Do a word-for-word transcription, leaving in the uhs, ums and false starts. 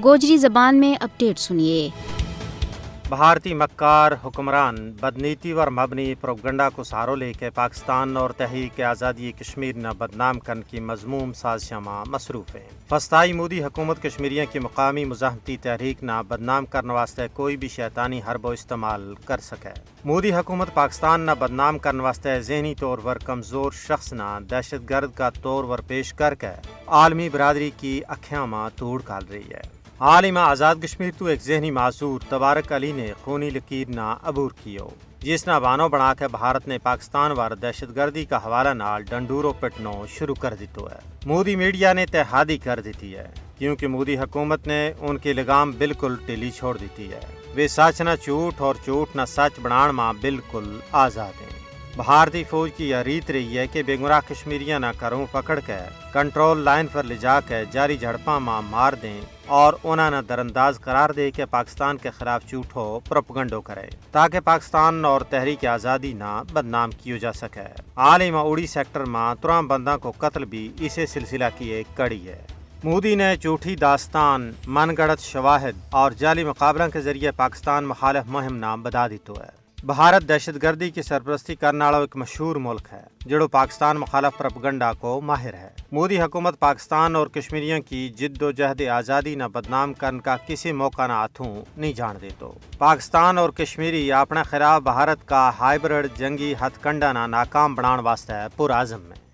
گوجری زبان میں اپڈیٹ سنیے۔ بھارتی مکار حکمران بدنیتی ور مبنی پروپگنڈا کو سہارو لے کے پاکستان اور تحریک آزادی کشمیر نا بدنام کرن کی مذموم سازشاں ما مصروف ہیں۔ فستائی مودی حکومت کشمیریاں کی مقامی مزاحمتی تحریک نا بدنام کرن واسطے کوئی بھی شیطانی حرب و استعمال کر سکے۔ مودی حکومت پاکستان نا بدنام کرن واسطے ذہنی طور پر کمزور شخص نا دہشت گرد کا طور پر پیش کر کے عالمی برادری کی اکھیاں ما توڑ کال رہی ہے۔ حال ہی ما آزاد کشمیر تو ایک ذہنی معذور تبارک علی نے خونی لکیر نا عبور کیو، جس نا بانو بنا کے بھارت نے پاکستان وار دہشت گردی کا حوالہ نال ڈنڈورو پٹنو شروع کر دیتو ہے۔ مودی میڈیا نے تحادی کر دیتی ہے، کیونکہ مودی حکومت نے ان کی لگام بالکل ٹلی چھوڑ دیتی ہے۔ ویہ سچ نا جھوٹ اور جھوٹ نا سچ بنان ما بالکل آزاد ہیں۔ بھارتی فوج کی یہ ریت رہی ہے کہ بے گناہ کشمیریاں نا گھروں پکڑ کے کنٹرول لائن پر لے جا کے جاری جھڑپاں ما مار دیں اور انہاں نا درانداز قرار دے کے پاکستان کے خلاف جھوٹو پروپگنڈو کرے، تاکہ پاکستان اور تحریک آزادی نا بدنام کیو جا سکے۔ حال ہی ما اوڑی سیکٹر ما ترام بنداں کو قتل بھی اسے سلسلہ کی ایک کڑی ہے۔ مودی نے جھوٹی داستان، من گڑت شواہد اور جعلی مقابلہ کے ذریعے پاکستان مخالف مہم نا بدا دیتو ہے۔ بھارت دہشت گردی کی سرپرستی کرن آڑو ایک مشہور ملک ہے، جڑو پاکستان مخالف پروپگنڈا کو ماہر ہے۔ مودی حکومت پاکستان اور کشمیریوں کی جد و جہد آزادی نا بدنام کرن کا کسی موقع نا ہتھوں نہیں جان دیتو۔ پاکستان اور کشمیری اپنے خلاف بھارت کا ہائبرڈ جنگی ہتھ کنڈا نا ناکام بنان واسطے پرعزم ہیں۔